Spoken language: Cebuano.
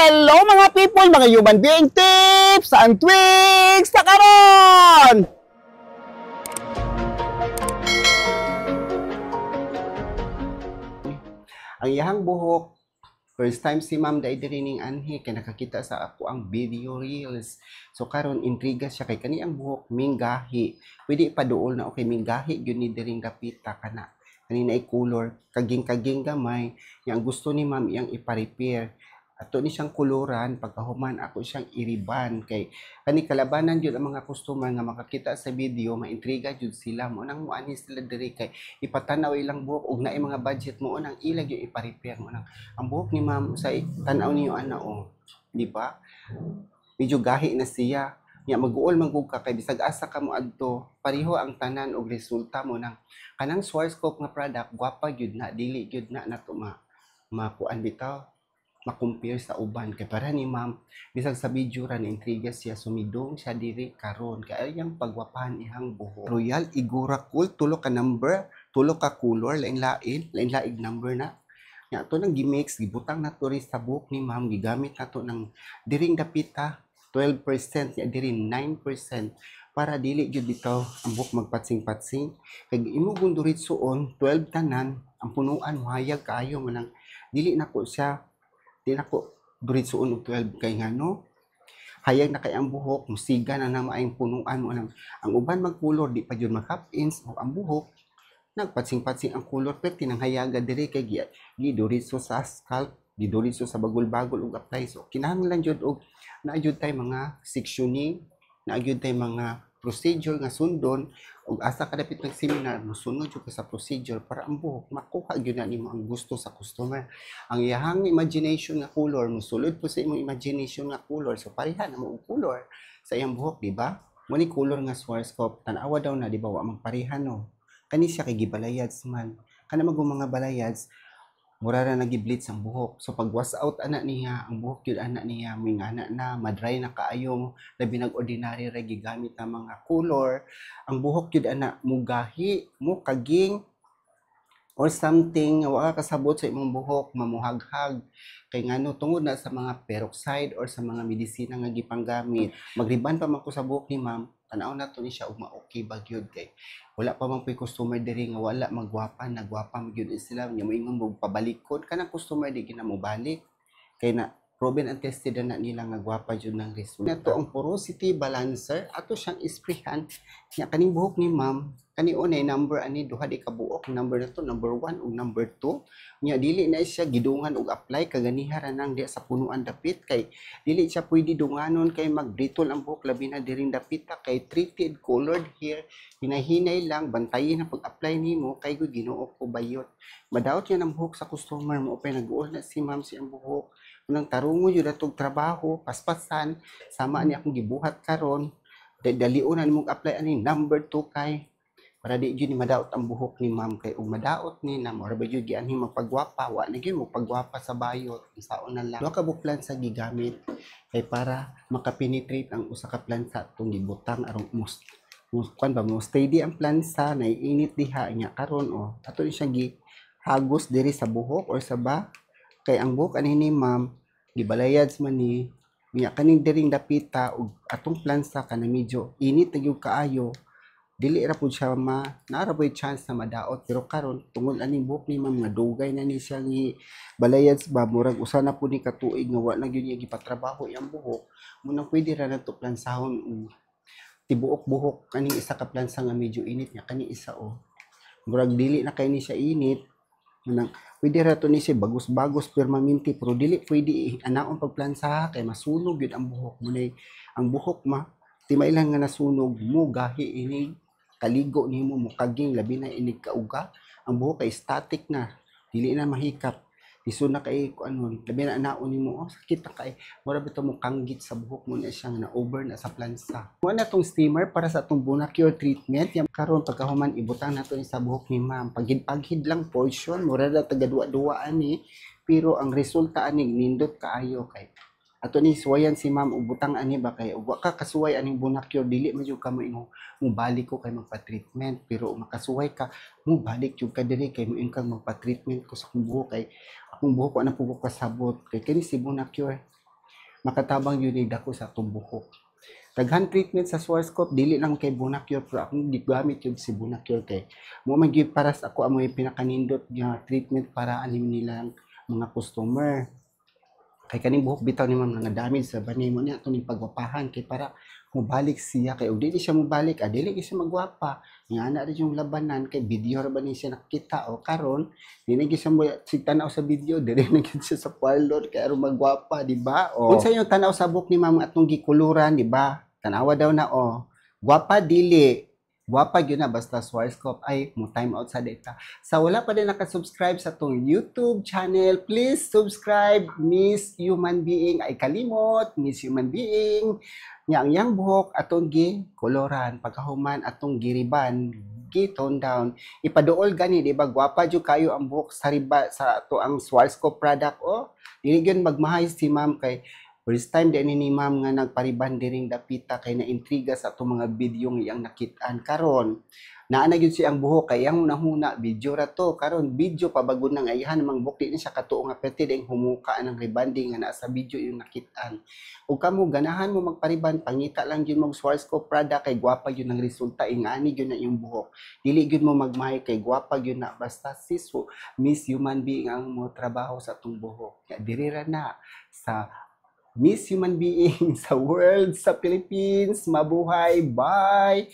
Hello mga people, mga human being tips and tweaks sa karon! Ang iyahang buhok, first time si ma'am dai diri ning anhi kay nakakita sa ako ang video reels. So karon intriga siya kay kani ang buhok minggahi. Pwede ipaduol na okay minggahi gyud ni diring dapita kana. Kani na color kaging-kaging gamay. Yang gusto ni ma'am iyang ipa-repair. Ato ni siyang kuluran pagkahuman ako siyang iriban kay kani kalabanan jud ang mga customer nga makakita sa video, maintriga jud sila mo nang muanhi sila diri kay ipatanaw ilang buhok ug naay mga budget mo nang ila gyud ipa-repair mo nang ang buhok ni ma'am sa tan-aw niyo ana oh, di ba? Medyo gahi na siya. Nya mag-uol man gud ka kay bisag asa ka mo adto, pareho ang tanan og resulta mo nang kanang Schwarzkopf nga product gwapa gyud na, dili gyud na nato ma makuan bitaw ma-compare sa uban kay para ni ma'am bisag sa video ra na intriga siya, sumidong siya diri karon kay iyang pagwapahan ihang buhok. Royal Igora Cool, tulo ka number, tulo ka color, lain-lain, lain-laing number na. Nya ato nang gimix, gibutang nato rin sa buhok ni ma'am, gigamit nato ng diring dapita 12%, nya diri 9% para dili gyud bitaw ang buhok magpatsing-patsing. Kay imo kung duritsoon 12 tanan, ang punuan mohayag kaayo mo nang dili nako siya, di nako duritsoon og 12 kay ngano hayag na kay ang buhok, musiga na na maayong punuan mo nang ang uban magkulor di pa jud makap-ins o ang buhok nagpatsing-patsing ang kulor pero tinanghayaga diri kay giduritso sa scalp, giduritso sa bagol-bagol og apply. So kinahanglan jud og naa jud tay mga sectioning, naa jud tay mga procedure nga sundon og asa ka dapit nag seminar mosunod jud ka sa procedure para ang buhok makuha gyud na nimo ang gusto sa customer. Ang iyahang imagination nga color mosulod po sa imong imagination nga color, so pareha na mo og color sa iyang buhok, di ba? Mo ni color nga Schwarzkopf, tan-awa daw na, di ba, wa magpareha no. Kani siya kay gibalayads man. Kana magong mga balayads, mura ra nagi-bleach ang buhok. So pag wash out ana niya, ang buhok gyud ana niya mingana na, madry na kaayo, labi nag ordinary ra gigamit na mga color. Ang buhok gyud ana mugahi, mo kaging or something nga wa ka kasabot sa imong buhok, mamuhaghag. Kay ngano tungod na sa mga peroxide or sa mga medisina nga gipanggamit. Magriban pa man ko sa buhok ni ma'am, tan-aw na to ni siya ug ma-okay ba gyud kay wala pa man puy customer diri nga wala magwapa, nagwapa man gyud sila nya moingon mo pabalikon kanang customer di gina mo balik kay na proven and tested na nila nga gwapa jud ng resulta. Nato ang porosity balancer ato siyang isprehan nya kaning buhok ni ma'am kani unay number ani duha di ka buok number na to, number 1 ug number 2 nya dili na siya gidungan og apply kaganiha ra nang diya sa punuan dapit kay dili siya pwede dunganon kay magbritol ang buhok labi na diring dapita kay treated colored hair. Hinahinay lang bantayin ang pag-apply nimo kay gud Ginoo ko bayot madaot yan ang buhok sa customer mo pay nag-uol na si ma'am si ang buhok unang tarungo yun atong trabaho paspasan sama ni akong gibuhat karon dalion na nimong apply ani number 2 kay para di jud ni madaot ang buhok ni ma'am kay ug madaot ni na mura ba jud gianhi magpagwapa wa na gyud magpagwapa sa bayot unsaon na lang. Duha ka buok plansa gigamit kay para makapenetrate ang usa ka plansa atong gibutang aron mus kuan ba mo steady ang plansa naiinit diha nya karon oh ato ni siya gihagos diri sa buhok or sa ba kay ang buhok ani ni ma'am gibalayads man ni nya kaning diring dapita ug atong plansa kana medyo init na gyud kaayo dili ra pud siya ma naa ra po'y chance na madaot pero karon tungod aning buhok ni ma'am nga dugay na ni siya gi balayads ba murag usa na pud ni ka tuig nga wa na gyud niya gipatrabaho iyang buhok munang pwede ra nato plansahon og tibuok buhok kaning isa ka plansa nga medyo init nya kani isa oh murag dili na kay ni siya init munang pwede ra to ni siya bagos-bagos permanente pero dili pwede anaon pagplansa kay masunog gyud ang buhok munay ang buhok ma timailan nga nasunog mo gahi ini kaligo nimo mo kaging labi na inig kauga ang buhok kay static na dili na mahikap lisod na kay kuanon labi na anaon nimo oh sakit na kay mura bitaw mo kanggit sa buhok mo na siya nga na over na sa plansa. Mo na tong steamer para sa atong Bonacure treatment. Yang karon pagkahuman ibutang nato ni sa buhok ni ma'am. Paghid-paghid lang portion mura ra taga duwa-duwa ani pero ang resulta ani nindot kaayo kay ato ni suwayan si ma'am og butang ani ba kay ug wa ka kasuway aning Bonacure dili man jud ka moingon mo balik ko kay magpa-treatment pero makasuway ka mo balik jud ka diri kay moingon kang magpa-treatment ko sa akong buhok kay akong buhok wa na pud ko kasabot kay kani si Bonacure. Makatabang yun ni dako sa atong buhok. Daghan treatment sa Schwarzkopf, dili lang kay Bonacure, pero akong gigamit yun si Bonacure kay mo man gyud para sa ako ang mga pinakanindot nga treatment para anim nilang mga customer. Kay kaning buhok bitaw ni ma'am nga damage sa bani mo niya ato ning pagwapahan kay para mobalik siya, kay og dili siya mobalik, dili gyud siya magwapa. Nga ana rin yung labanan kay video ra ba ni siya nakita o karon dili gyud siya mo sig tan-aw sa video, dili na gyud siya sa parlor kay aron magwapa, di ba? O unsa yung tan-aw sa buhok ni ma'am atong gikuluran, di ba? Tan-awa daw na o. Gwapa, dili? Gwapa gyud na basta Schwarzkopf. Ay, mo time out sa data. Sa wala pa din nakasubscribe sa atong YouTube channel, please subscribe, Miss Human Being. Ay, kalimot, Miss Human Being. Nya ang iyang buhok atong gi koloran, pagkahuman atong giriban, gi tone down. Ipaduol gani, di ba? Gwapa jud kayo ang buhok sa riba sa ato ang Schwarzkopf product oh. Dili gyud magmahay si ma'am kay first time din ni ma'am nga nagpariban diring dapita kay na-intriga sa atong mga video nga iyang nakit-an karon. Naa na gyud siya ang buhok kay iyang hunahuna video ra to. Karon video pabago nang ayahan namang buhok, di ni siya katuo nga perti ding humuka ng rebanding nga naa sa video yung nakit-an. Ug kamo ganahan mo magpariban, pangita lang gyud mo Schwarzkopf product kay gwapa gyud ang resulta, ingani gyud na iyong buhok. Dili gyud mo magmahay kay gwapa gyud na basta sis Miss Human Being ang mo trabaho sa atong buhok. Kaya diri ra na sa Miss Human Being sa world, sa Philippines. Mabuhay. Bye!